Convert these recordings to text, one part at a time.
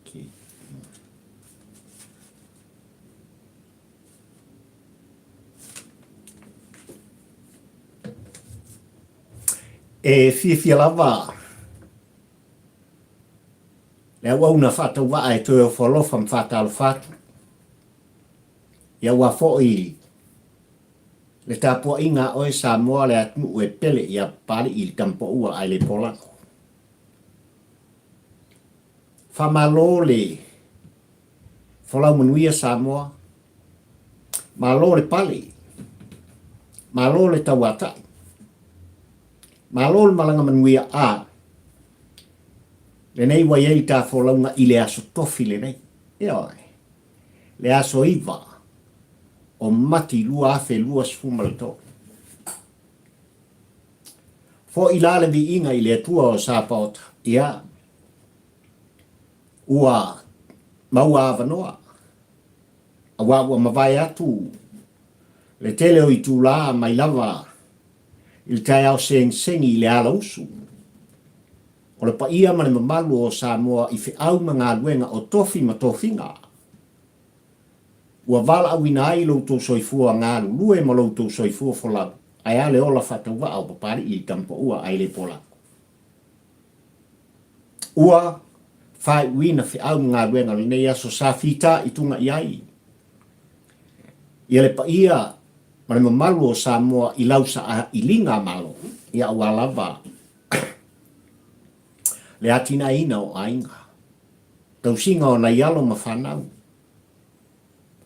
Okei. E fiafia lava le auauna faatauvaa e toe ofo alofa ma faatalofa atu ia aua foi le tapuaiga a oe Samoa le atunuu e pele ia Papalii le Tamapaua ae le Polago. Faamalo le folau manuia Samoa, malo le pale, malo le tauatai, malo le malaga manuia a lenei ua i ai le ta folauga i le aso tofi lenei. Ioe, le aso 9 o Mati 2023. Foi la le viiga i le Atua o Sapaota, ia, ua maua avanoa, aua ua mavae atu le tele o itulā mai lava i le taeao segisegi i le alausu o le paia ma le mamalu o Samoa i feau ma galuega o tofi ma tofiga ua valaauina ai lo outou soifua galulue ma lo outou soifua folau, ae a le ola faatauvaa o Papalii i Tamapaua ae le Polago. Ua faaiuina feau ma galuega o lenei aso sa fitaituga i ai ia le paia ma le mamalu o Samoa i lau sailiga a Malo, ia aua lava le atinaeina o aiga, tausiga o nai alo ma fanau,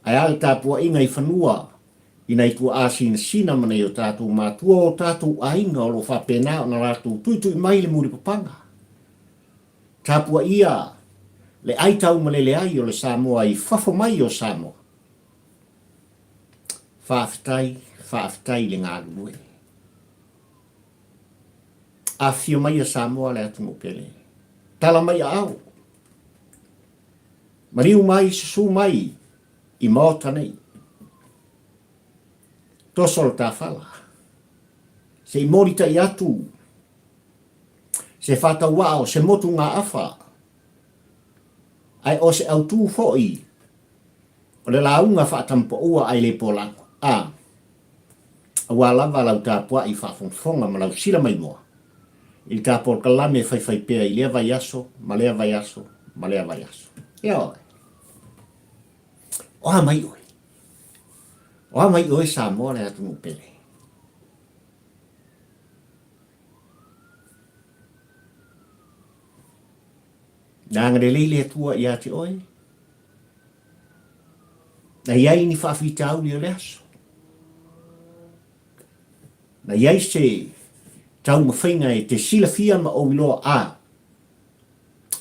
ae a le tapuaiga i fanua i nai tuaa sinasina ma nai o tatou matua, o tatou aiga o lo o faapena ona latou tuitui mai le mulipapaga. Tapuaia le ai taumalele ai o le Samoa i fafo mai o Samoa. Faafetai, faafetai i le galulue. Afifio maia Samoa le atunuu pele. Tala mai aao. Maliu mai, susu mai i Maota nei. Toso le tafala. Se i molitai atu se faatauaa o se motugaafa, ae o se autū foi o le lauga faatamapaua ae le polago, a, aua lava lau tapuai faafogafoga ma lau sila maimoa i le ta polokalame e faifaipea i lea vaiaso ma lea vaiaso ma lea vaiaso. Ioe. O a mai oe? O a mai oe Samoa le atunuu pele? Na agalelei le Atua ia te oe? Na i ai ni faafitauli o le aso? Na i ai se taumafaiga e te silafia ma ou iloa a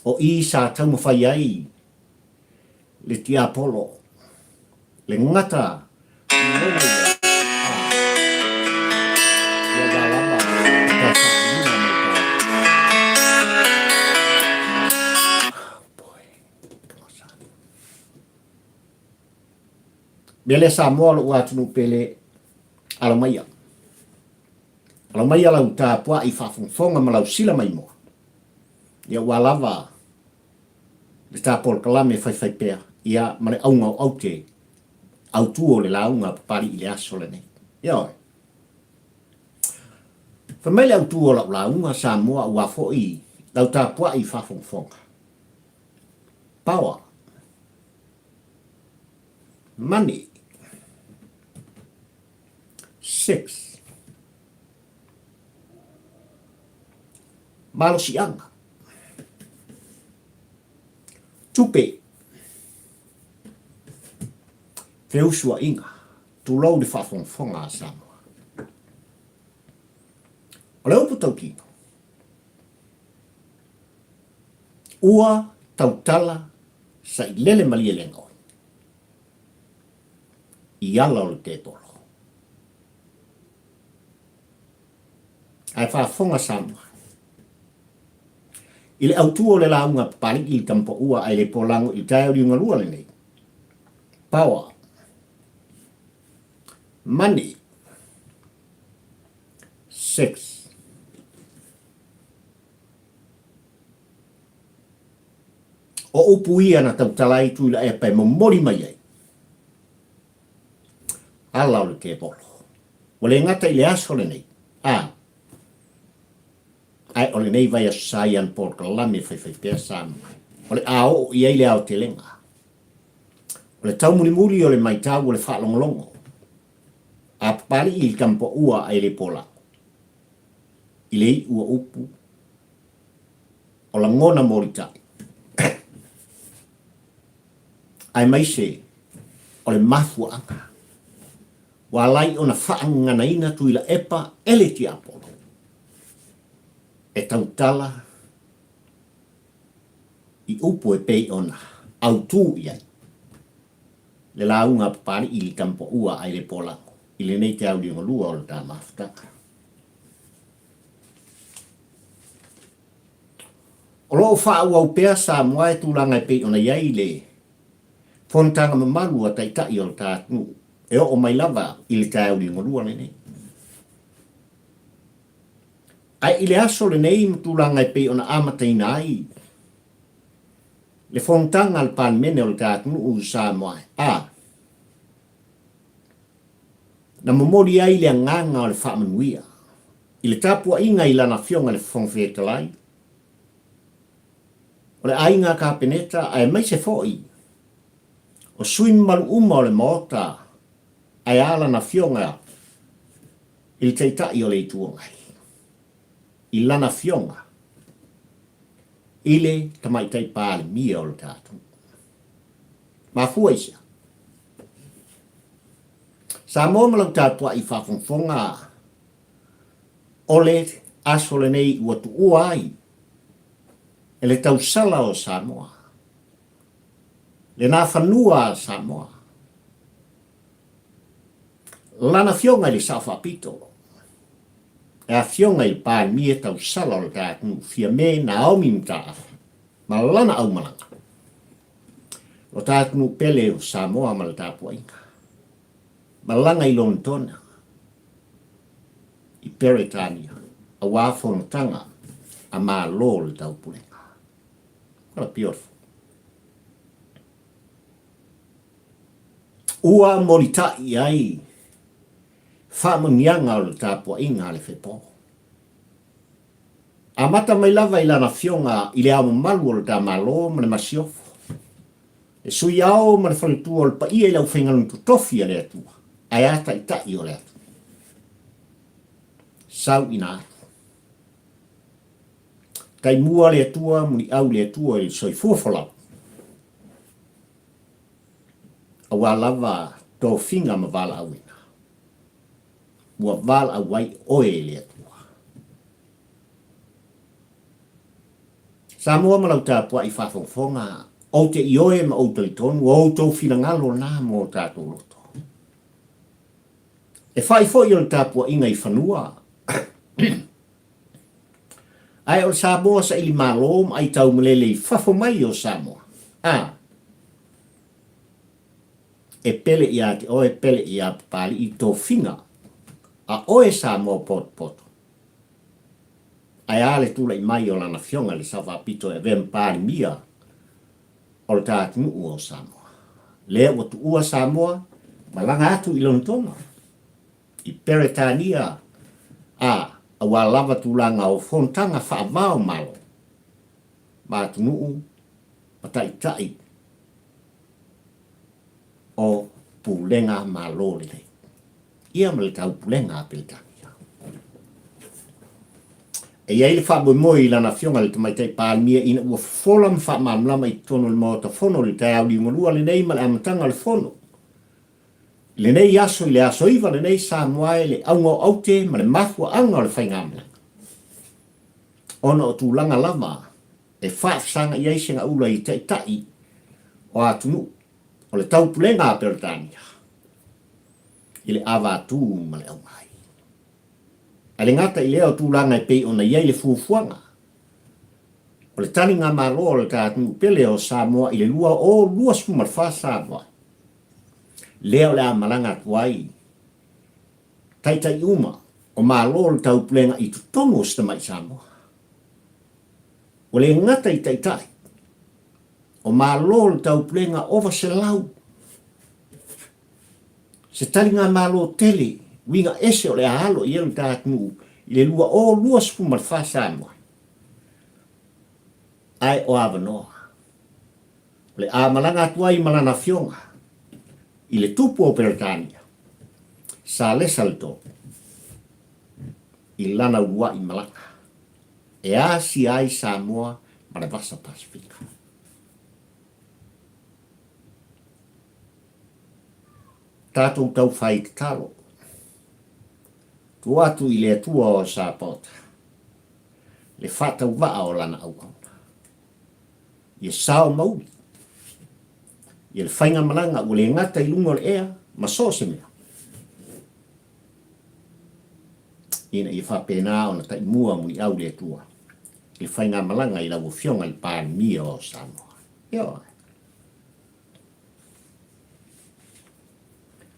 o i sa taumafai ai le tiapolo, le gata lologa ia, a, ia wā lava i tā whāilina mai tā. Oh boy, come on son. Mea lea Samoa lo'u atunuu pele, alo maia. Alo maia lau tapua'i faafogafoga ma lau sila maimoa. Ia ua lava le ta polokalame faifaipea, ia, ma le auga o aute autū o le lauga a Papali'i i le aso lenei. Ioe. Fai mai le autū o lau lauga, Samoa, aua foi lau tapua'i faafogafoga. Power. Money. Sex. Malosiaga. Tupe. Feusuaiga. Tulou le faafogafoga a Samoa. O le upu tautino, ua tautala sailele malielega oe i ala o le tepolo. Ae faafofoga Samoa i le autū o le lauga a Papalii i le Tamapaua ae le polago i le taeao liugalua lenei. Power. Money. Sex. O upu ia na tautala ai Tuilaepa e momoli mai ai ala o le tevolo. Ua le gata i le aso lenei, a, ae o lenei vaiaso sa ia na polokalame e faifaipea Samoa, o le a oo i ai le aotelega. O le taumulimuli o le maitau o le faalogologo a Papalii i le tamapaua a le Polau i le iu o upu o lagona molitai, aemaise o le mafuaaga ua ala ai ona faagaganaina Tuilaepa e le tiapolo e tautala i upu e pei ona autū i ai le lauga a Papalii i le tamapaua a le Polago i lenei te auliugalua o le ta mafutaga. O lo o faaauau pea Samoa e tulaga e pei ona i ai le fonotaga mamalu a Taitai o le ta atunuu e oo mai lava i le taeao liugalua lenei. Ae i le aso lenei ma tulaga e pei ona amataina ai le fonotaga a le Palemene o le ta atunuu i Samoa a na momoli ai le agaga o le faamanuia i le tapuaiga i lana Afioga i le Fofoga Fetalai, o le Aiga Kapeneta aemaise foi o sui mamalu uma o le Maota ae a lana Afioga i le Taitai o le Itu Agai, i lana Afioga i le Tamaitai Palemia o le tatou. Mafua i se a? Samoa ma lau tapuai faafogafoga o le aso lenei ua tuua ai e le tausala o Samoa, lena fanua a Samoa, lana Afioga i le Sao Faapito, le Afioga i le Palemia tausala o le ta atunuu Fiame Naomi Mataafa ma lana aumalaga, lo ta atunuu pele o Samoa ma le tapuaiga. Malaga i Lonetona, i Peretania, aua fonotaga a Malo o le Taupulega. What a beautiful. Ua molitai ai faamanuiaga o le tapuaiga a le Fepo. Amata mai lava i lana afioga i le Ao Mamalu o le ta Malo ma le Masiofo, le Sui Ao ma le Faletua o le paia i le aufaigaluega totofi a le Atua, ae a Taitai o le atunuu. Sau ina alu. Taimua le Atua, muliau le Atua i le soifua folau. Aua lava tofiga ma valaauina. Ua valaau ai oe e le Atua. Samoa ma lau tapuai faafogafoga, ou te ioe ma ou talitonu o outou finagalo na mo tatou loto. E fai foi o le tapuaiga i fanua, ae o le Samoa saili malo ma aitaumalele i fafo mai o Samoa, a E pele ia te oe, pele ia Papali'i tofiga a oe Samoa potopoto. Ae a le tulai mai o lana Afioga i le Sao Faapito e avea ma Palemia o le ta atunuu o Samoa. Lea ua tuua Samoa malaga atu i Lonetona, i Peretania, a, aua lava tulaga o fonotaga faava o Malo ma atunuu ma taitai o Pulega Malo Lelei, ia ma le Taupulega a Peretania. E i ai le faamoemoe i lana Afioga i le Tamaitai Palemia ina ua fofola ma faamalamalama i totonu o le Maota Fono i le taeao liugalua lenei ma le amataga o le Fono i lenei aso i le aso 9 lenei Samoa e le auga o aute ma le mafuaaga o le faigamalaga ona o tulaga lava e faafesagai ai segaula i taitai o atunuu o le Taupulega a Peretania i le avatū ma le aumai. Ae le gata i lea o tulaga e pei ona i ai le fuafuaga o le taligamalo a le ta atunuu pele o Samoa i le 2024 Samoa, lea o le a malaga atu ai taitai uma o Malo o le Taupulega i totonu o si tamai Samoa. Ua le gata i taitai. O Malo o le Taupulega ova 100. Se taligamalo tele, uiga ese o le a alo i ai lo ta atunuu i le 2024 Samoa. Ae o avanoa. O le a malaga atu ai ma lana afioga i le Tupu o Peretania, Salesa le Tolu, i lana uluai malaga e asia ai Samoa ma le Vasa Pasefika. Tatou taufai tatalo. Tuu atu i le Atua o Sapaota le faatauvaa o lana auauna. Ia sao mauli ia le faigamalaga ua le gata i luga o le ea ma so o se mea, ina ia faapena ona taimua muliau le Atua i le faigamalaga i lau Afioga i le Palemia o Samoa. Ioe.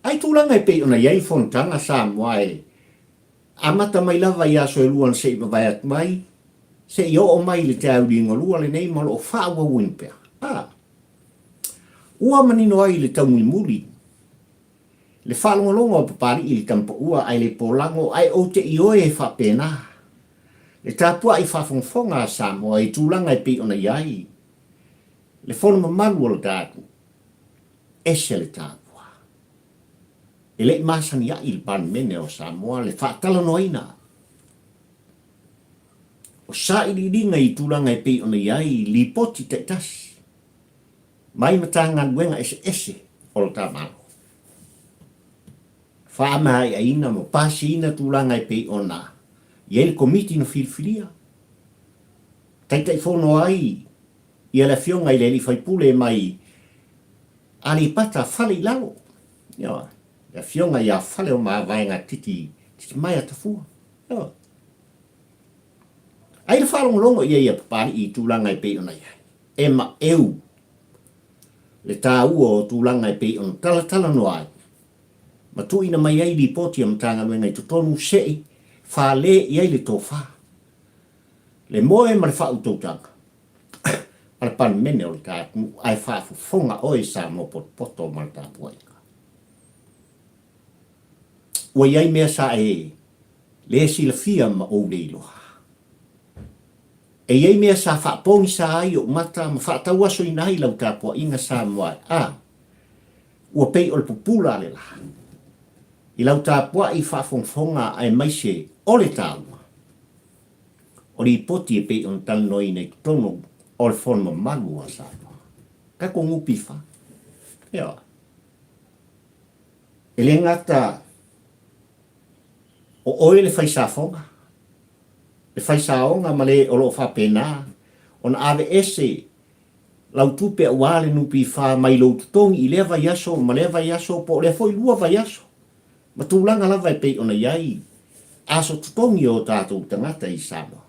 Ai tulaga e pei ona i ai fonotaga Samoa e amata mai lava i aso e lua na se i mavae atu mai, se i oo mai i le taeauliga lua lenei ma o lo o faaauauina pea. A. Ua manino ai le taumulimuli le faalogologo a Papalii i le tamapaua ae le polago ae ou te ioe e faapena le tapuai faafogafoga a Samoa i tulaga e pei ona i ai le fono mamalu o le ta atunuu. Ese le taua. E le i masani ai le Palemene o Samoa le faatalanoaina o sailiiliga i tulaga e pei ona i ai lipoti taitasi mai Matagaluega eseese o le ta Malo. Faamaeaina ma pasiina tulaga e pei ona i ai le Komiti na filifilia, Taitaifono ai ia le Afioga i le Alii Faipule mai Aleipata Fale i Lalo, ioe, le Afioga ia Faleomavaega Titi Titimaea Tafua, ioe. Ai le faalogologo i ai a Papalii i tulaga e pei ona i ai, e maeu le taua o tulaga e pei ona talatalanoa ai ma tuuina mai ai lipoti a Matagaluega i totonu se'i fale i ai le tofa, le moe ma le faautautaga a le Palemene o le ta atunuu ae faafofoga oe Samoa potopoto ma le tapuaiga. Ua i ai mea sa e le silafia ma ou le iloa. E i ai mea sa faapogisa ai ou mata ma faatauasoina ai lau tapuaiga Samoa e a, ua pei o le pupula a le la i lau tapuai faafogafoga aemaise o le taua o lipoti e pei ona talanoaina i totonu o le Fono mamalu a Samoa. Tatou NPF. Ioe. E le gata o oe le faisafoga, le faisaoga ma le o lo o faapena ona aveese lau tupe aua le NPF mai lou totogi i lea vaiaso ma lea vaiaso po o lea foi lua vaiaso ma tulaga lava e pei ona i ai aso totogi o tatou tagata i Samoa.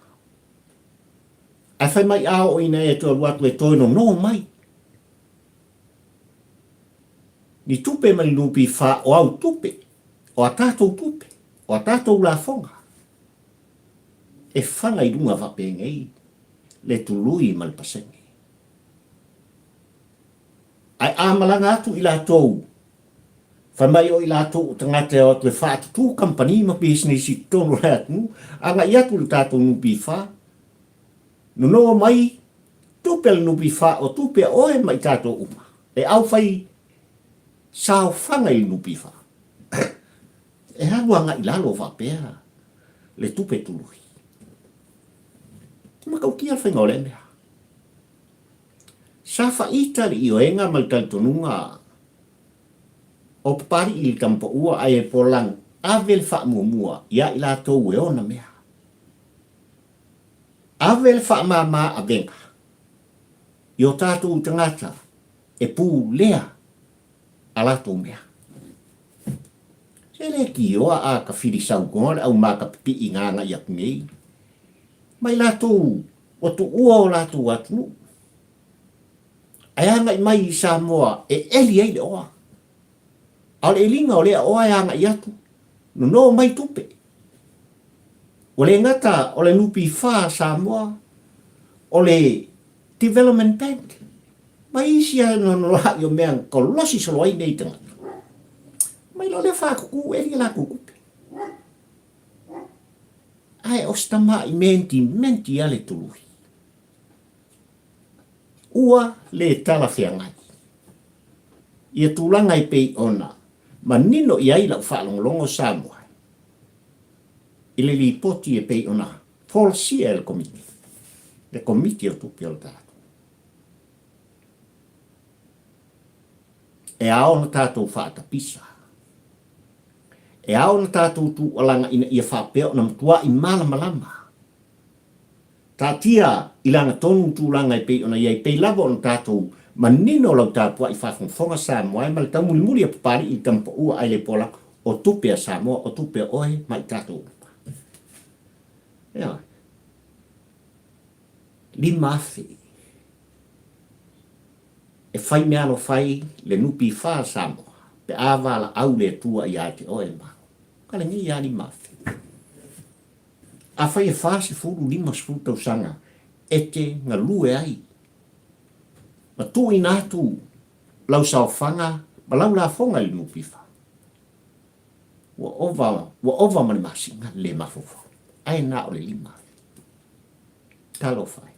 Ae fai mai a oo ina e toe alu atu e toe nono mai ni tupe mai le NPF o au tupe, o a tatou tupe, o a tatou lafoga e fana i luga faapenei le tului ma le pasene. Ae a malaga atu i latou, fai mai o i latou o tagata e o atu e faatutū kamupani ma pisinisi i totonu o le atunuu, agai atu i le tatou NPF, nono mai tupe a le NPF o tupe a oe ma i tatou uma, e aufai saofaga i le NPF. E alu agai i lalo faapea le tupe tului. E matautia le faiga o lea mea. Sa faita le ioega ma le talitonuga o Papalii i le tamapaua ae e Polang ave le faamuamua ia i latou e ona mea. Ave le faamama avega i o tatou tagata e pulea a latou mea. Se le tioa a ka filisaunoa le au makapipii na agai atu nei mai latou ua tuua o latou atunuu ae agai mai i Samoa e eli ai le oa. A o le eliga o lea oa e agai atu, nono mai tupe. Ua le gata o le NPF a Samoa, o le Development Bank. Ma isi anoanoaʻi o mea na kolosi solo ai nei tagata. Mai loa lea faatutu eli a latou tupe. Ae o se tamaʻi mentimenti a le tului. Ua le talafeagai ia tulaga e pei ona manino i ai lau faalogologo Samoa i le lipoti e pei ona folasia e le Komiti, le Komiti o Tupe o le tatou. E ao ona tatou faatapisa. E ao ona tatou tuualaga ina ia faapea ona matua'i malamalama. Taatia i lagatonu tulaga e pei ona i ai, pei lava ona tatou manino lau tapua'i faafogafoga Samoa e ma le taumulimuli a Papali'i i le tamapaua ae le poalaga o tupe a Samoa, o tupe a oe ma i tatou uma. Ioe. 5,000 e fai meaalofa ai le NPF a Samoa pe a valaau le Atua ia te oe ma au. Ka lenei a 5,000. Afai e 40, 50 tausaga e te galue ai ma tuuina atu lau saofaga ma lau lafoga i le NPF, ua ova, ua ova ma le masina le le mafaufau, ae na o le 5,000. Talofa e.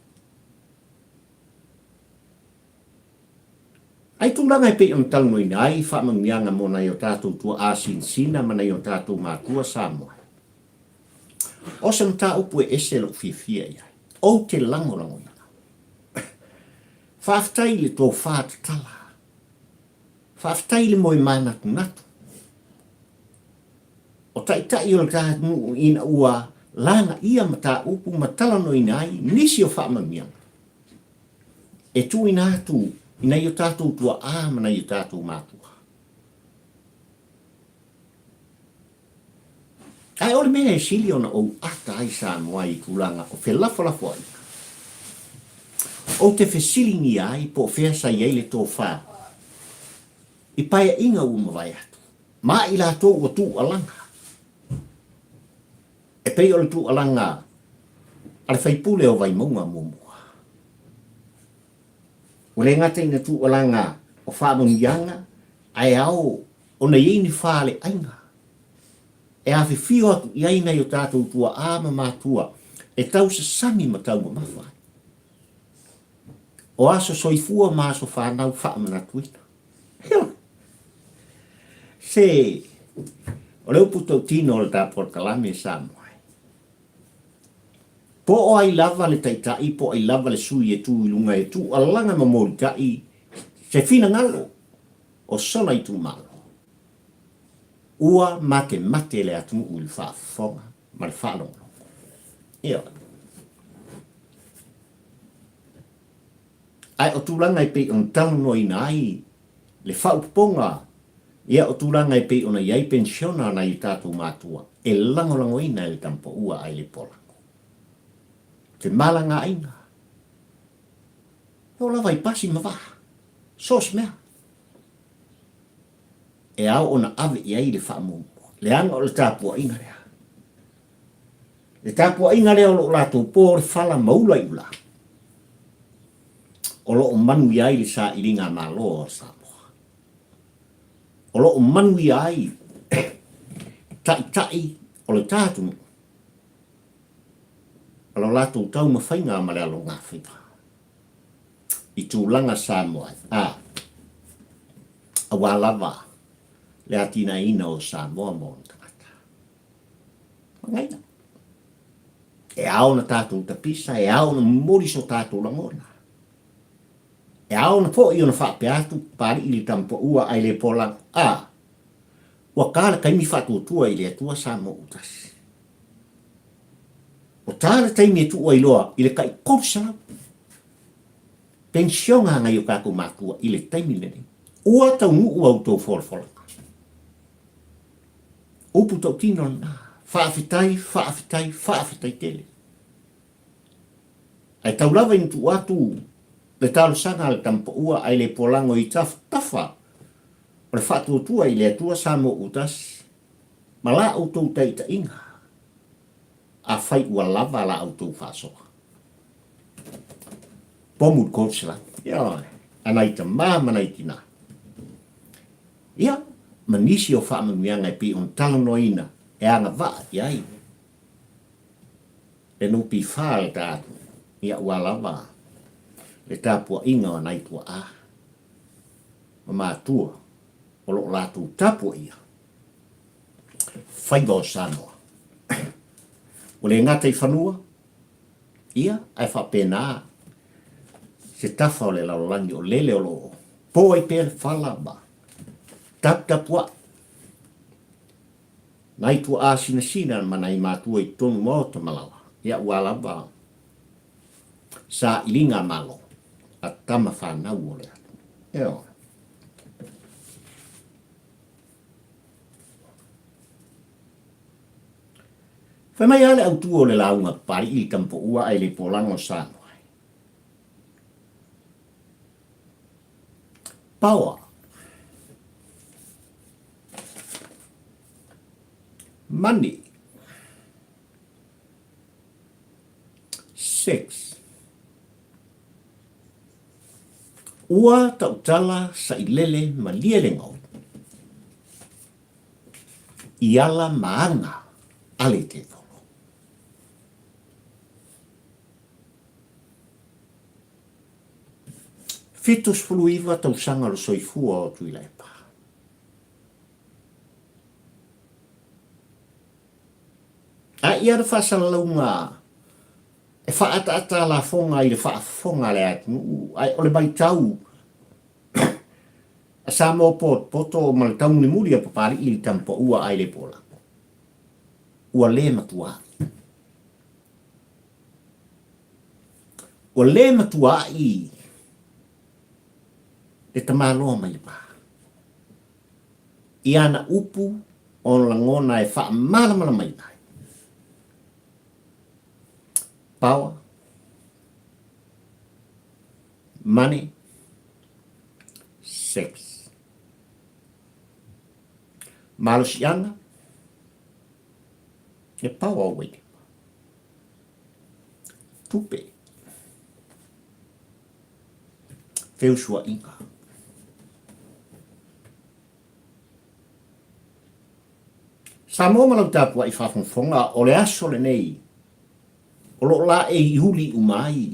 Ai tulaga e pei ona talanoaina ai faamanuiaga mo nai o tatou tuaa sinasina ma nai o tatou matua Samoa. O se mataupu e ese lou fiafia i ai, ou te lagolagoina. Faafetai i le tofa tatala. Faafetai i le moe manatunatu. O taitai o le ta atunuu ina ua lagaia mataupu ma talanoaina ai nisi o faamanuiaga e tuuina atu i nai o tatou tuaa ma nai o tatou matua. Ae o le mea e sili ona ou ata ai Samoa i tulaga o felafolafoaiga, ou te fesiligia ai po o fea sa i ai le tofa i paeaiga ua mavae atu, ma i latou ua tuualaga, e pei o le tuualaga a le faipule o Vaimauga muamua. Ua le gata ina tuualaga o faamanuiaga, ae ao ona i ai ni faleaiga e afifio atu i ai nai o tatou tuaa ma matua e tausasami ma taumamafa ai. O aso soifua ma aso fanau faamanatuina. Se, o le upu tautino o le ta polokalame Samoa, po o ai lava le taitai, po o ai lava le sui e tu i luga e tuualaga ma molitai se finagalo o sona itumalo, ua matemate le atunuu i le faafofoga ma le faalogologo. Ioe. Ae o tulaga e pei ona talanoaina ai le faaopoopoga, ia o tulaga e pei ona i ai penisiona a nai o tatou matua, e lagolagoina e le tamapaua ae le polago. Femalagaaiga, e oo lava i pasi ma vaa, so o se mea. E ao ona ave i ai le faamuamua, leaga o le tapuaiga lea. Le tapuaiga lea o lo o latou po le fala ma ula i ula, o lo o manuia ai le sailiga Malo a Samoa. O lo o manuia ai taitai o le ta atunuu ma lo latou taumafaiga ma le alogafaiva i tulaga Samoa ai, a, aua lava le atinaeina o Samoa ma ona tagata. Manaia. E ao ona tatou tapisa, e ao ona momoli so tatou lagona. E ao ona foi ona faapea atu Papalii i le tamapaua ae le pola, a, ua ta le taimi faatuatua i le Atua Samoa ua tasi. Ua ta le taimi e tuu ai loa i le tai 300 penisiona a nai o tatou matua i le taimi lenei. Ua taunuu a outou folafolaga. Upu tautino lena. Faafetai, faafetai, faafetai tele. Ae tau lava ina tuu atu le talosaga a le tamapaua ae le polago i tafatafa o le faatuatua i le Atua Samoa ua tasi ma la outou taitaiga, afai ua lava la outou faasoa. Pomu le 300. Ioe. a nai tamā ma nai tinā. Ia, ma nisi o faamanuiaga e pei ona talanoaina e agavaa i ai le NPF a le ta atunuu, ia ua lava le tapuaiga o nai tuaa ma matua o lo o latou tapuaia faiva o Samoa. Ua le gata i fanua, ia, ae faapena se tafa o le lalolagi o lele o lo o po ai pea le fala ma taputapuai nai tuaa sinasina ma nai matua i totonu maota ma laoa, ia ua lava sailiga Malo a tama fanau o le atunuu. Ioe. Fai mai lava le autu o le lauga Papalii i le Tamapoua ae le Polaga o Samoa. Power. Money. Sex. Ua tautala sailele malie le gaoi i ala ma aga a le tevolo. 79 tausaga o le soifua o Tuilaepa. A ia le faasalalauga e faaataata lafoga i le faafofoga a le atunuu, ae o le matau a Samoa potopoto ma le taumulimuli a Papalii i le tamapaua ai le pola, ua le matuaai. Ua le matuaai le tamaloa mai le pa. I ana upu o lagona e faamalamalamaina ai. Power, money, sex. Malosiaga, e power ua i Tupe, feusuaiga. Samoa ma lau tapuai faafogafoga, o le aso lenei o lo o laei uli uma ai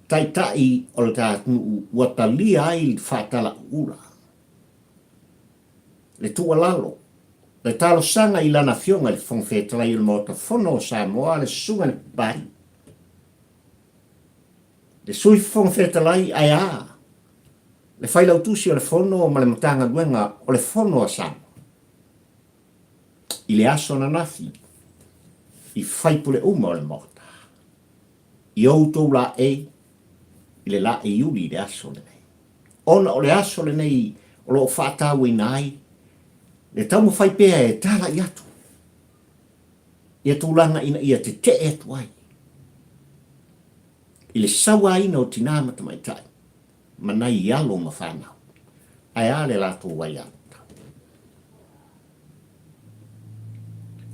Taitai o le ta atunuu ua talia ai le faatalauula, le tuualalo, le talosaga i lana Afioga i le Fofoga Fetalai o le Maota Fono o Samoa, le Susuga i le Papalii, le Sui Fofoga Fetalai, ae a le Failautusi o le Fono ma le Matagaluega o le Fono a Samoa. I le aso ananafi, i faipule uma o le Maota, i outou laei i le laei uli i le aso lenei. Ona o le aso lenei o lo o faatauaina ai le taumafai pea e talai atu ia tulaga ina ia tetee atu ai i le sauaina o tinā ma tamaitai ma nai alo ma fanau, ae a le latou aiatatau.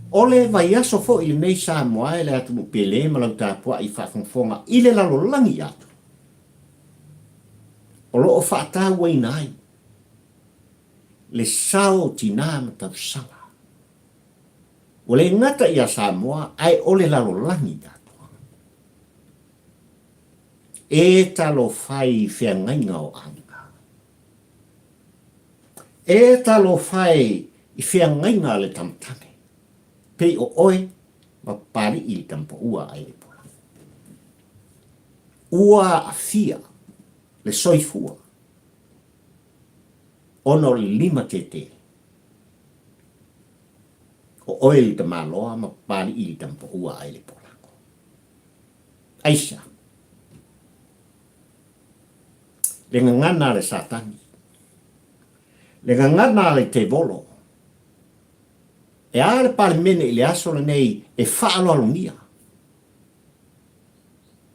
O le vaiaso foi lenei Samoa e le atunuu pele ma lau tapuai faafogafoga i le lalolagi atoa, o lo o faatauaina ai le sao o tinā ma tausala. Ua le gata ia Samoa ae o le lalolagi atoa. E talofa i feagaiga o aiga. E talofa e i feagaiga a le tamatane, pei o oe ma Papalii le tamapaua a Ilepola. Ua aafia le soifua ona o le limatete o oe le tamaloa ma Papalii le tamapaua a Ilepola. Aisa? Le gagana a le Satani. Le gagana a le tevolo. E a le Palemene i le aso lenei e faaaloalogia?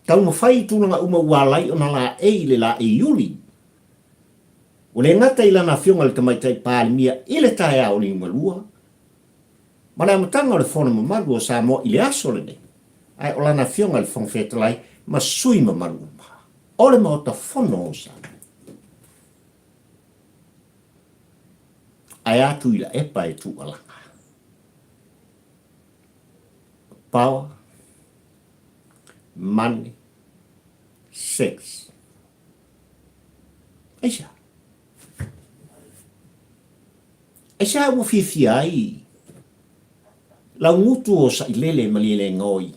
Taumafai i tulaga uma ua alai ona laei i le laei Iuli. Ua le gata i lana afioga i le Tamaitai Palemia i le taeao o le Iugalua, Ma le amataga o le Fono Mamalu o Samoa i le aso lenei, ae o lana Afioga i le Fofoga Fetalai ma sui mamalu uma. o le Maota Fono o Samoa. Ae a Tuilaepa e tuualaga? Power, money, sex. Aisea? Aisea ua fiafia ai laugutu o Sailele ma Lielegaoi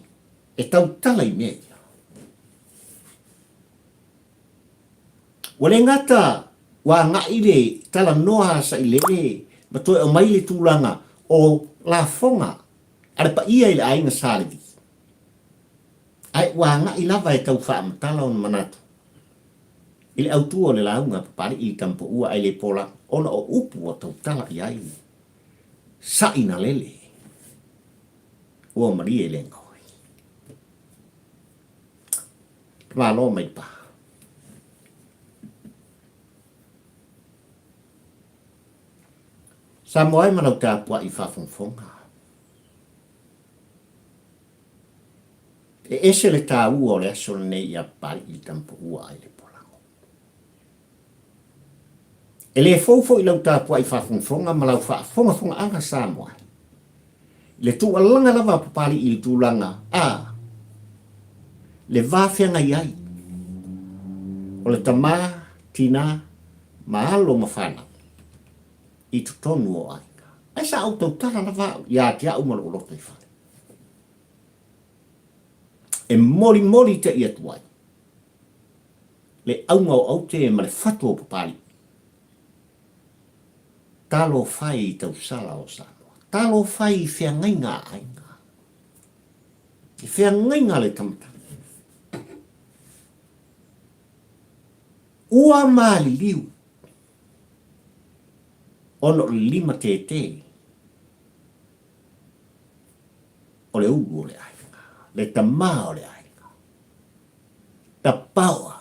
e tautala i mea ia? Ua le gata ua agai le talanoa a Sailele ma toe aumai le tulaga o lafoga a le paia i le aiga Sa Levi, ae ua agai lava e tau faamatala ona manatu i le autu o le lauga a Papali'i i Tampouua ae le pola ona o upu ua tautala i ai Sainalele ua malie le gaoi. Malo mai pa. Samoa e ma lau tapuai faafogafoga. E ese le taua o le aso lenei ia Papali'i le Tamapaua ai le Polago. E le fou foi lau tapuai faafogafoga ma lau faafogafogaaga Samoa e. I le tuualaga lava a Papali'i i le tulaga a le va feagai ai o le tama, tina, ma alo ma fanau i totonu o aiga. Ae sa ou tautala lava au ia te au ma lou lotoifale. E molimoli te'i atu ai le auga o aute ma le fatu o Papali'i. Talofa e i tausala o Samoa. Talofa e i feagaiga a aiga. I feagaiga a le tamatai. Ua maliliu ona o le limatētē o le ulu o le aiga, le tamā o le aiga. Tapaoa.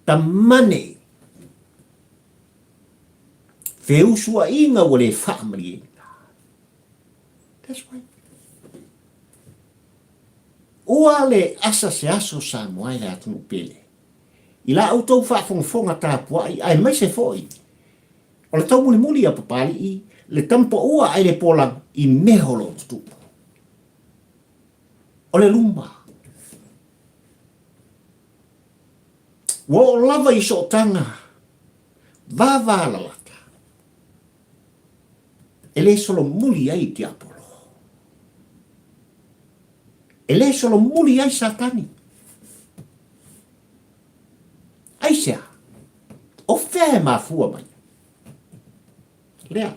Tamane. Feusuaiga ua le faamalieina. That's right. Ua le asa se aso Samoa e le atunuu pele. I la outou faafogafoga tapuai aemaise foi o le taumulimuli a Papali'i le tamapaua ae le polaga i mea o lo o tutupu. O le luma. Ua oo lava i sootaga vavalalata e le solomuli ai tiapolo. E le solomuli ai Satani. Aisea? O fea e mafua mai? Lea.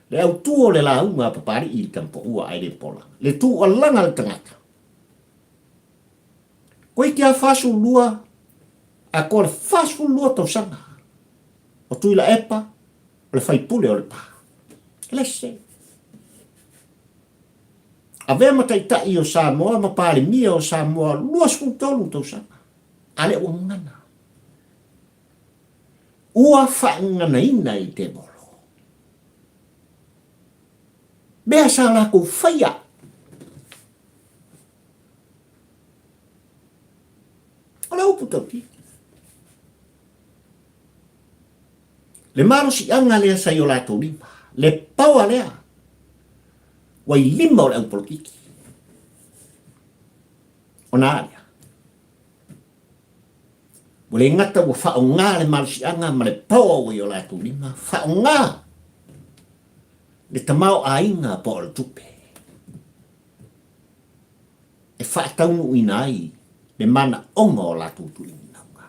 Le autu o le lauga a Papali'i i le Tamapaua ae le pola. Le tuualaga a le tagata. Koe ki a 42 a ko le 42 tausaga o Tuilaepa o le faipule o Lepa. E le sese. Avea ma taitai o Samoa ma Palemia o Samoa 23 tausaga. A lea ua gagana. Ua faagaganaina i tevolo. Mea sa lakou faia. O le upu tautino. Le malosiaga lea sa i o latou lima, le power lea, ua i lima o le au polokiki. Ona a lea? Ua le gata ua faaaoga le malosiaga ma le power ua i o latou lima, faaaoga le tamaoaiga po o le tupe e faataunuuina ai le manaoga o latou tuuinauga.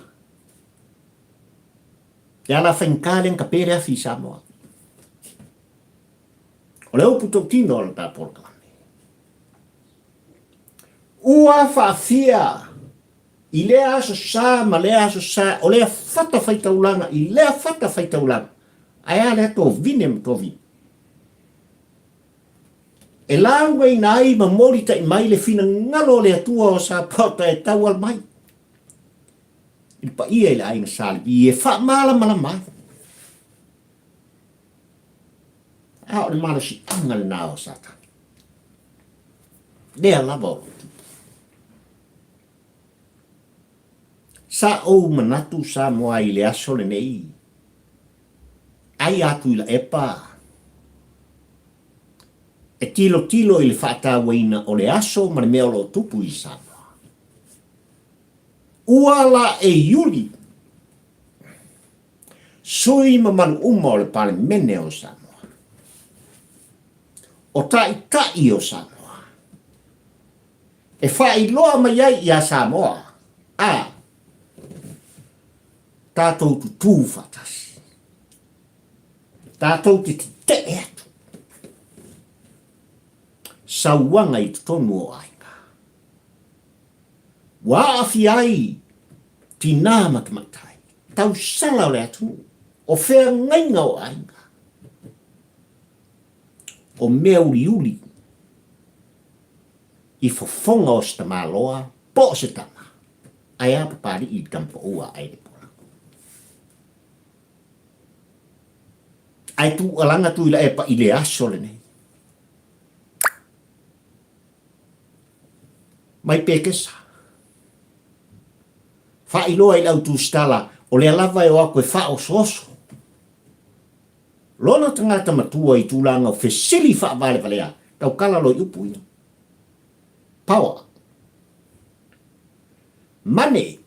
E ala faigata lea na tape le afi i Samoa. O le upu tautino o le ta polokalame. Ua faafia i lea aso sa ma lea aso sa, o lea fata faitaulaga i lea fata faitaulaga, ae a lea tovine ma tovine. E laugaina ai ma molitai mai le finagalo o le Atua o Sapota e tauala mai i le paia i le aiga Sa Levi e faamalamalama ai. A o le malosiaga lena o Satani. Lea lava o lo o tupu. Sa ou manatu Samoa i le aso lenei, ai a Tuilaepa e tilotilo i le faatauaina o le aso ma le mea o lo o tupu i Samoa. Ua la e iuli sui mamalu uma o le Palemene o Samoa, o Taitai o Samoa, e faailoa mai ai ia Samoa, a tatou tutū faatasi, tatou te tetee atu sauaga i totonu o aiga. Ua aafia ai tinā ma tamaitai, tausala o le atunuu, o feagaiga o aiga, o mea uliuli i fofoga o se tamaloa po o se tama, ae a Papalii i le tama pau a Aelepua. Ae tuualaga Tuilaepa i le aso lenei. Mai Pekesa. Faailoa i le au tusitala o lea lava e o atu e faaosooso lona tagata matua i tulaga o fesili faavalevalea, tautala loa i upu ia. Power. Money.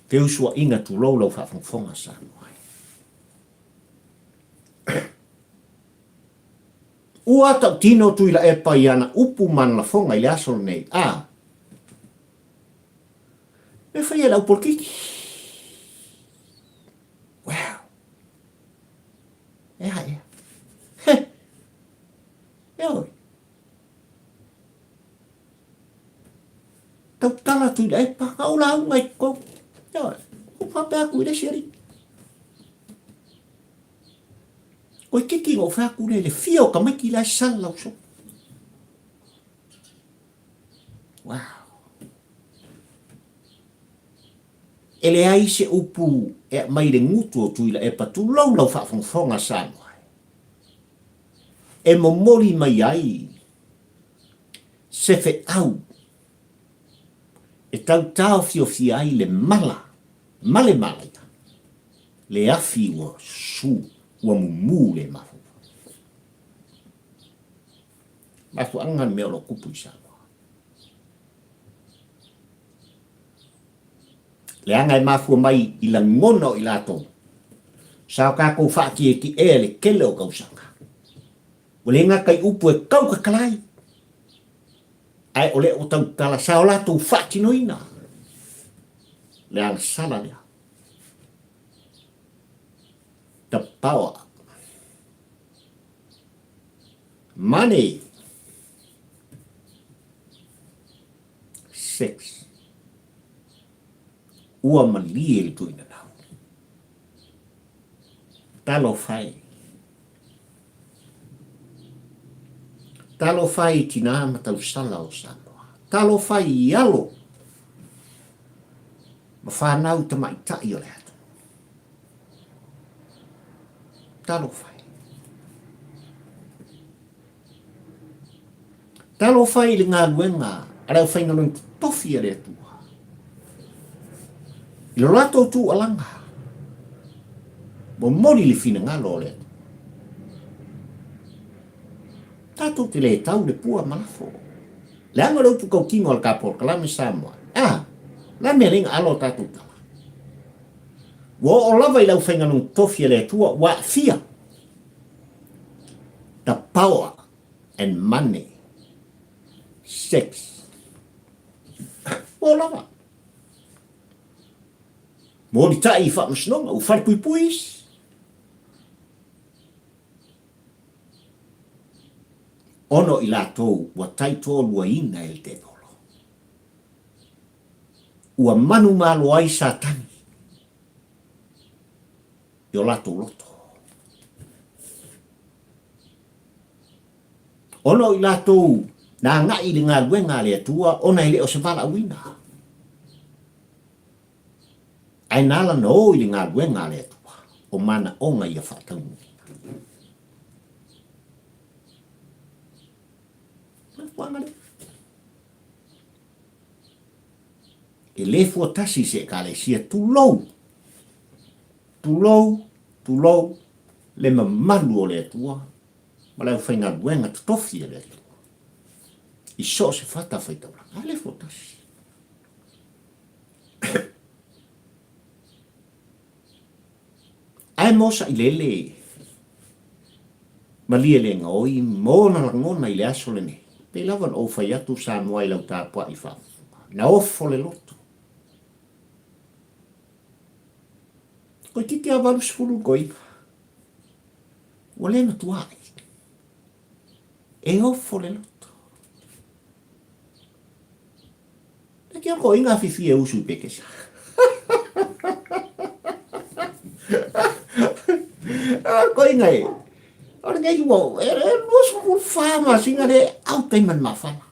Feusuaiga tulou lau faafogafoga Samoa. Ua tautino Tuilaepa i ana upu ma ana lafoga i le aso lenei, a mea fai e le au polokiki. Wow. E a ea. He. E oi. Tautala Tuilaepa, na ou lauga i totonu. E oi. Ou faapea atu i le isi alii. Toeitiiti na ou fai atu lea i le fia o tamaiti la e sala uso. Wow. E leai se upu e aumai i le gutu o Tuilaepa, tulou lau faafogafoga Samoa, e momoli mai ai se feau e tautaofiofia ai le mala ma le malaia, le afi ua susu, ua mumu le mafaufau. Mafuaaga le mea o lo o tupu i Samoa. Leaga e mafua mai i lagona o i latou sa o tatou faatietiea i le tele o tausaga. Ua le gata i upu e tautatala ai, ae o lea ua tautala sa o latou faatinoina le agasala lea. The power. Money. Sex. Ua malie le tuinanau. Talofa e. Talofa i tinā ma tausala o Samoa. Talofa i alo ma whānau tamaitai o le atunuu. Talofa e. Talofa i le galuega a le aufaigaluega totofi a le Atua. I lo latou tuualaga, momoli le finagalo o le Atua. Tatou te le tau le pua ma lafo. Leaga o le upu tautino a le ta polokalame Samoa. A, la mea lea na alo o tatou tala. Ua oo lava i le aufaigaluega totofi a le Atua ua aafia. The power and money. Sex. Ua oo lava. Molitai i faamasinoga, ua falepuipui isi. Ona o i latou ua taitoaluaina e le Tevolo. Ua manumalo ai Satani i o latou loto. Ona o i latou na agai i le galuega a le Atua ona e le o se valaauina, ae na ala ona o i le galuega a le Atua, o manaoga ia faataunuuina. Mafuaaga lea. E le fuatasi i se Ekalesia, tulou, tulou, tulou le mamalu o le Atua ma le aufaigaluega totofi a le Atua i so o se fatafaitaulaga. Ae le fuatasi. Ae mo sailele malie le gaoi mo ona lagona i le aso lenei, pei lava ona ou fai atu Samoa i lau tapuai faafofoga, na ofo le loto. Toeitiiti lava 80 le toeaina, ua le matuai, e ofo le loto. E kia ko inga fifi e usu i pekesa. Ko inga e. O le nei ua e e 24 masina le au taima le mafala.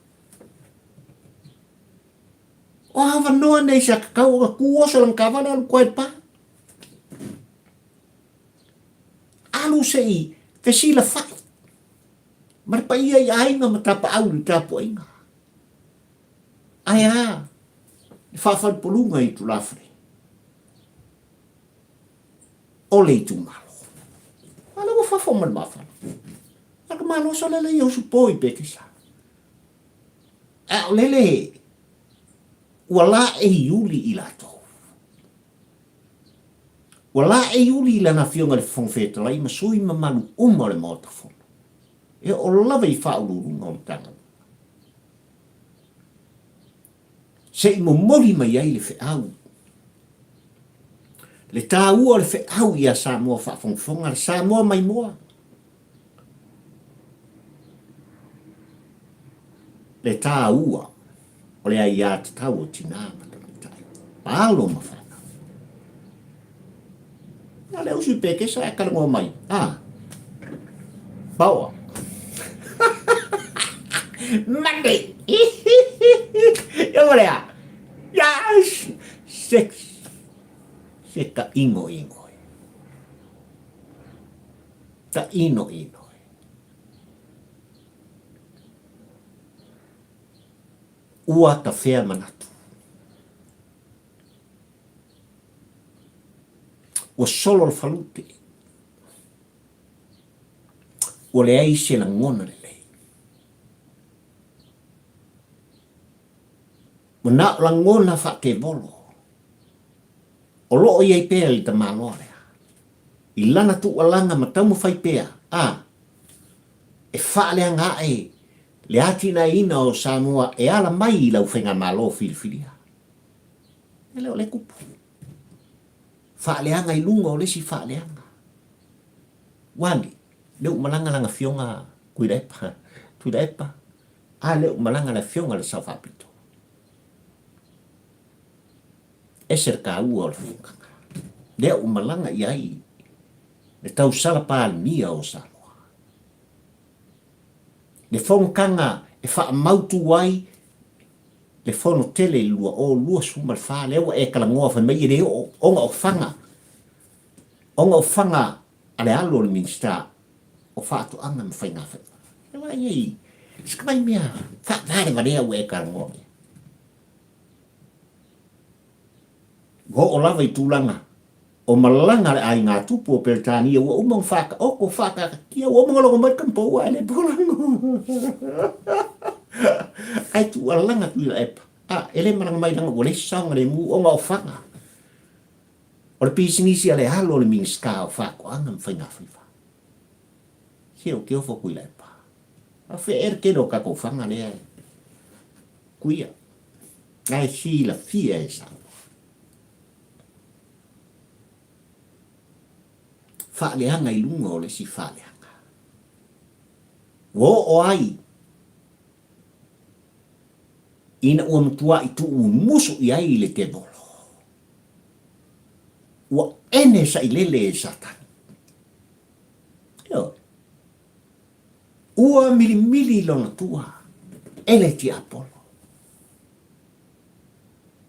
O avanoa nei sa kakau o ku oso lang kavale alu koe pa. Alu se i fesila fai. Ma le paia i aiga ma tapaau i le tapuaiga. Ae a le faafalepoluga i tulafale o le itumalo? A lea ua fafo ma le mafala. A ka maloso lele i usu po i Pekesa. A o lele ua laei uli i latou. Ua laei uli i lana afioga i le Fofoga Fetalai ma sui mamalu uma o le Maota Fono. E oo lava i faauluuluga o Matagaluega. Se i momoli mai ai le feau. Le taua o le feau ia Samoa faafogafoga, le Samoa maimoa. Le taua o le aiatatau o tinā ma tamaitai, alo ma fanau. Na le usu i pekesa e kalagoa mai. Ah. Paoa. Monday. Ia mo lea. Yes. Sex. Se ta ingo ingo. Ta ino ino. Ua ta fea manatu. Ua solo le falute. Ua leai se lagona lelei. Ua na o lagona faatevolo o lo o i ai pea i le tamaloa lea. I lana tuualaga ma taumafai pea, a, e faaleaga ae le atinaeina o Samoa e ala mai i lau faigamalo filifilia. E le o le kupu. Faaleaga i luga o le isi faaleaga. Ua ni, le u malaga lana afioga Tuilaepa, Tuilaepa, a le u malaga le afioga le Sao Faapito. Ese le taua o le fofogaga. Lea u malaga i ai le tausala Palemia o Samoa. Le fonotaga e faamautu ai le fono tele i le 2024 lea ua e talanoa fai mai e le oo ona o faga ona o faga a le alo o le Minisita o Faatoaga ma Faiga Faiva. E vaai ai se tamai mea faavalevalea ua e talanoa i ai. Ua oo lava i tulaga o malaga a le aiga tupu o Peretania ua uma ona faataoto, faataatitia, ua uma ona logo mai le tamapou ae le polago. Ae tuualaga Tuilaepa, a, e le malaga mai leaga ua leai se saogalemu ona o faga o le pisinisi a le alo o le Minisita o Faatoaga ma Faigafaiva. Se ou te ofo Tuilaepa. A fea ea le tele o tatou faga lea e kuia. Ae silafia e Samoa. Faaleaga i luga o le isi faaleaga. Ua oo ai ina ua matuai tuumumusu i ai le tevolo. Ua ene sailele e Satani. Ioe. Ua milimili lona tua e le tiapolo.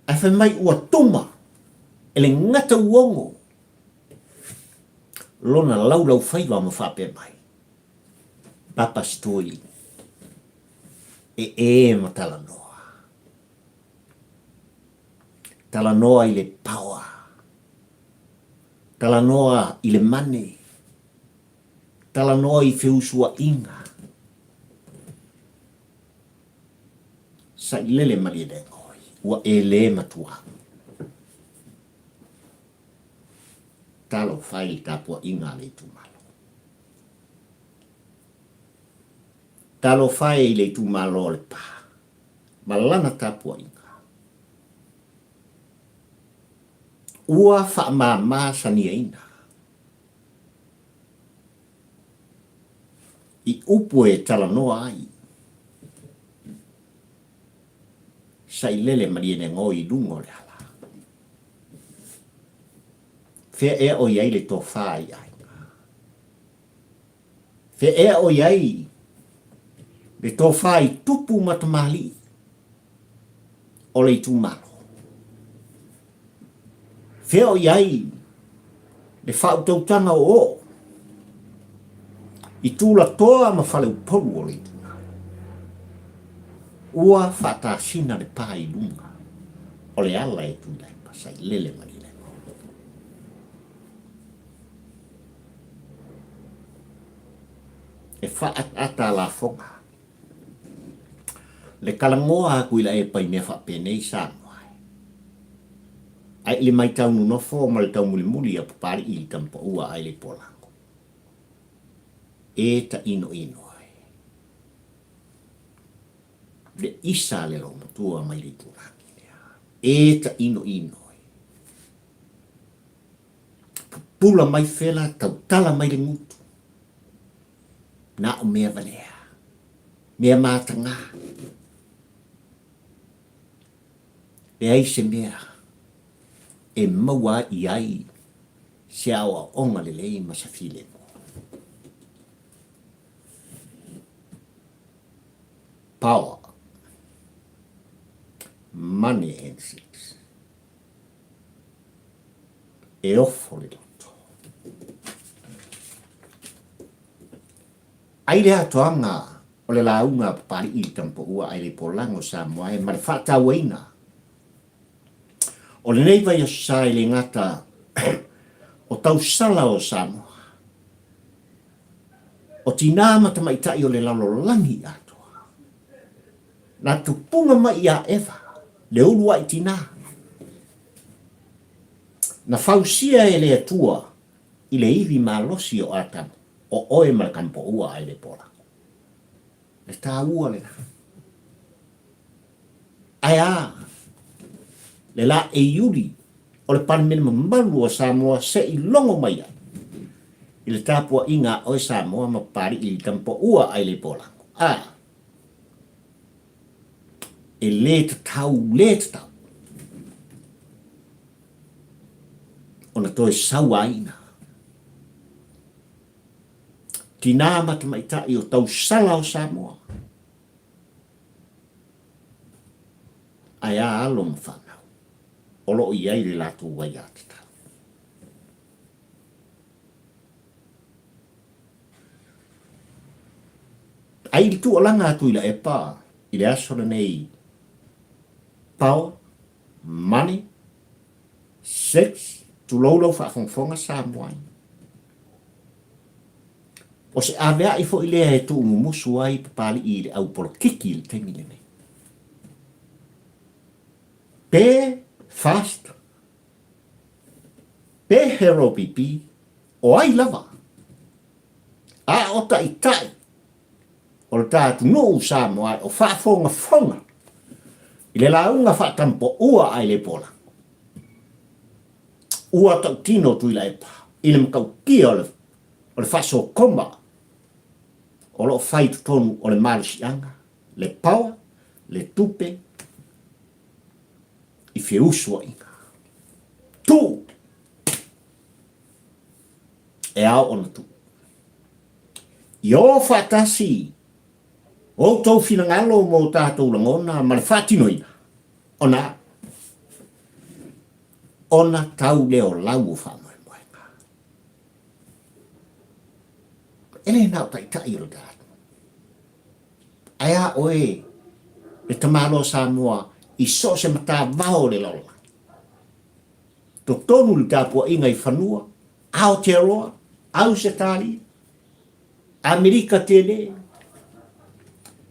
Ae fai mai ua tuma e le gatauogo lona laulaufaiva ma faapea mai, Papa Stoi, e ē ma talanoa. Talanoa i le power. Talanoa i le money. Talanoa i feusuaiga. Sailele malielegaoi, ua e le matua. Talofa e i le tapuaiga a le itumalo. Talofa e i le itumalo o Lepa ma lana tapuaiga. Ua faamama saniaina i upu e talanoa ai. Sailele malienegoi i luga o le ala. Fea ea o i ai le tofa i aiga? Fea ea o i ai le tofa i tupu ma tamalii o le itumalo? Fea o i ai le faautautaga o oo i tulatoa ma faleupolu o le itumalo? Ua faatasina le pa i luga o le ala e Tuilaepa, Sailele ma Lilepo. E faaataata a lafoga le kalagoa a Tuilaepa i mea faapenei Samoa e. Ae i le maitau nonofo ma le taumulimuli a Papalii i le tamapaua a Aileipolango, e tainoino ai le isa a le loomatua mai le itulagi lea. E tainoino ai. Pupula mai fela, tautala mai le gutu. Na o mea valea, mea matagā. Leai se mea e maua ai i ai se aoaoga lelei ma se filemu. Power, money and sex. E ofo le loto. Ai le atoaga o le lauga a Papali'i i le Tamapaua Aileipolango o Samoa e ma le faatauaina o lenei vaiaso sa e le gata o tausala o Samoa, o tinā ma tamaitai o le lalolagi atoa. Na tupuga mai iā Eva, le uluai tinā. Na fausia e le Atua i le ivi malosi o Atamu, o oe ma le kamapoua a Elepola. Le tāua lena. Ae a le laei uli o le Palemene mamalu o Samoa se i logo mai ai i le tapuaiga a oe Samoa ma Papali'i i le kamapoua a Elepola. A E lē tatau, lē tatau ona toe sauaina. Tinā ma tamaitai o tausala o Samoa. Ae a alo ma fanau o lo o i ai le latou aiatatau. Ai i le tuualaga a Tuilaepa i le aso lenei, Power, Money, Sex, tulou lau faafogafoga Samoa. O se avea'i foi lea e tuumumusu ai Papali'i i le au polokiki i le taimi lenei. Pe fast, pe hero pipi, o ai lava, a o taitai o le ta atunuu Samoa o faafogafoga i le lauga faatampoua a Ilepola, ua tautino Tuilaepa i le matautia o le faasokoma o lo o fai i totonu o le malosiaga, le power, le tupe i feusuaiga. Tuu! E ao ona tuu. Ia o faatasi outou finagalo ma o tatou lagona ma le faatinoina ona a? Ona tau lea o lau o faamoemoega. E le na o taitai o le tatou. Ae a oe le tamaloa Samoa i so o se matavao o le lalolagi. Totonu le tapuaiga i fanua, Aotearoa, Ausetalia, Amerika tele,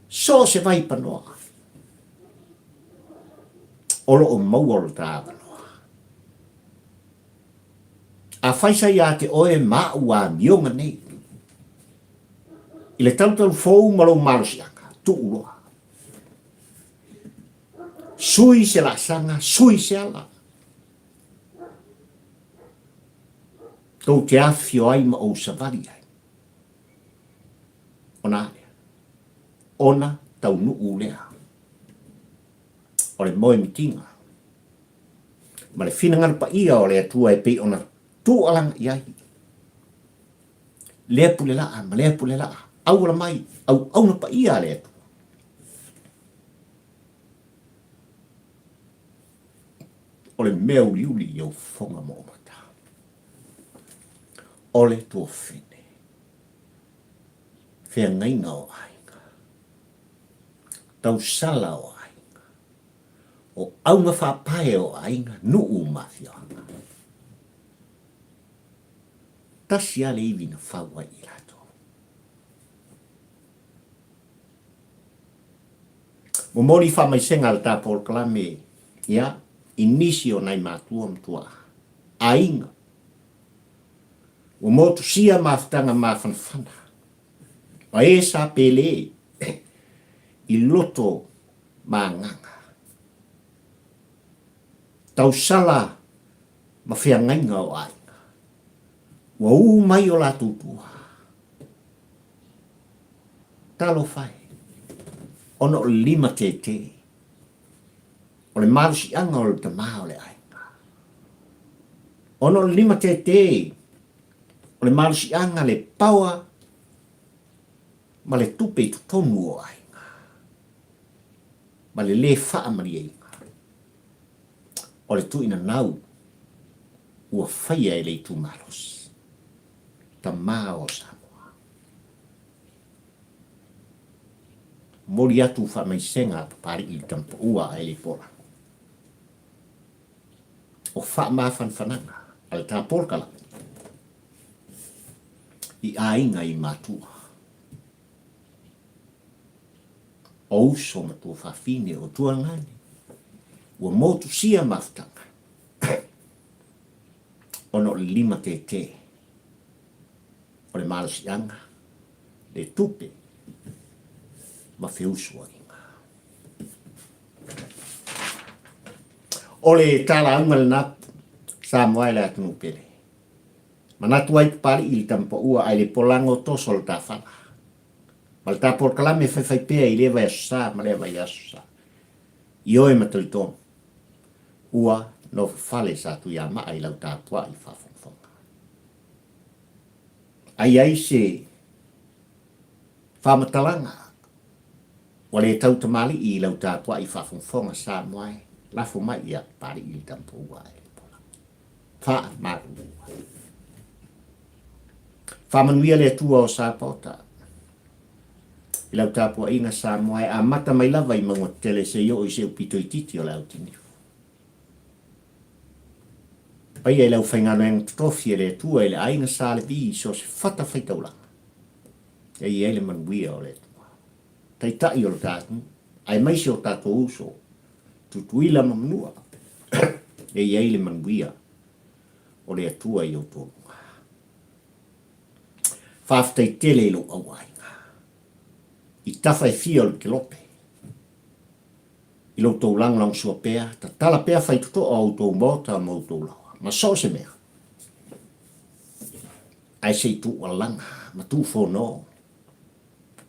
so o se vai panoa o lo o maua lo ta avanoa. Afai sa ia te oe ma au amioga nei, i le talutalu fou ma lou malosiaga, tuu loa. Sui se laasaga, sui se ala. Tou te afifio ai ma ou savali ai. Ona a lea? Ona taunuu lea o le moemitiga ma le finagalo paia o le Atua e pei ona tuualaga i ai lea pule laa ma lea pule laa, auala mai auauna paia a le Atua. O le mea uliuli i ou fofoga ma ou mata, o le tuafafine, feagaiga o aiga, tausala o aiga, o auga faapae o aiga, nuu ma afioaga. Tasi lava le ivi na fau ai i latou. Momoli faamaisega a le ta polokalame ia i nisi o nai matua ma tuaa, aiga, ua motusia mafutaga mafanafana ma e sa pele i loto ma agaga, tausala ma feagaiga o aiga, ua u mai o latou tua. Talofa e, ona o le limatētē, o le malosiaga o le tama o le aiga. Ona o le limatētē, o le malosiaga le power ma le tupe i totonu o aiga, ma le lē faamalieina o le tuuina nau ua faia e le itumalosi, tama o Samoa. Momoli atu faamaisega a Papalii i le tamapaua a Elipola. O faamafanafanaga a le ta polokalame i aiga i matua. O uso ma tuafafine o tuagane ua motusia mafutaga ona o le limatētē o le malosiaga, le tupe ma feusuaiga. O le talauga lena Samoa e le atunuu pele. Manatu ai Papalii i le tamapaua ae le polago toso le tafala. Ma le ta polokalame faifai pea i lea vaiaso sa ma lea vaiaso sa. Ioe ma talitonu, ua nofofale sa Tuiamaa i lau tapuai faafogafoga. Ai ai se faamatalaga ua le tau tamalii i lau tapuai faafogafoga Samoa e, lafo mai ia Papalii le tamapaua ae le pola. Faamalulu ai. Faamanuia le Atua o Sapaota i lau tapuaiga Samoa e amata mai lava i mauga tetele seia oo i se upito itiiti o le Autinifu. Paia i le aufaigaluega totofi e le Atua i le aiga Sa Levi i so o se fatafaitaulaga e i ai le manuia o le Atua. Taitai o le ta atunuu, aemaise o tatou uso, Tutuila ma Manua, e i ai le manuia o le Atua i outou luga. Faafetai tele i lou auaiga, i tafa e fia o le kelope, i lo outou lagolagosua pea, tatala pea faitotoa o outou maota ma outou laoa, ma so o se mea, ae se i tuualaga ma tuufono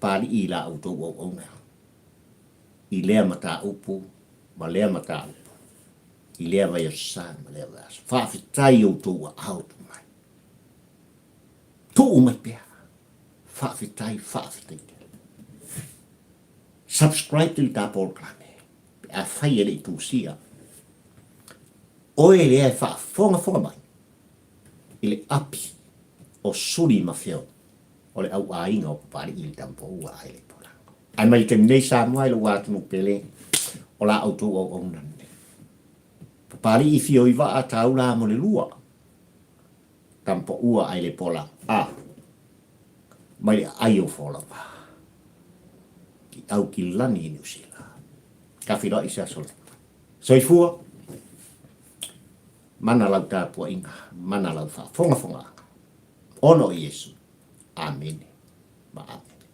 Papalii i la outou auauna i lea mataupu ma lea mataupu, i lea vaiaso sa ma lea vaiaso. Faafetai i outou aao tuu mai. Tuu mai pea. Faafetai, faafetai tele. Subscribe i le ta polokalame pe afai e le i tusia. Oe lea e faafogafoga mai i le api o Suli ma Feo o le au aiga o Papalii i le Tamapaua a Eleipolango. Ae mai le taimi nei Samoa i lou atunuu pele, o la outou auauna lenei. Papalii fio i vaa taula mo le lua. Tamapaua ai le pola a. Mai le aai o folauga. I Aukilani i Niu Sila. Ka feiloai i se aso lea. Soifua. Mana lau tapuaiga, mana lau faafogafogaaga. Ona o Iesu. Amene ma amene.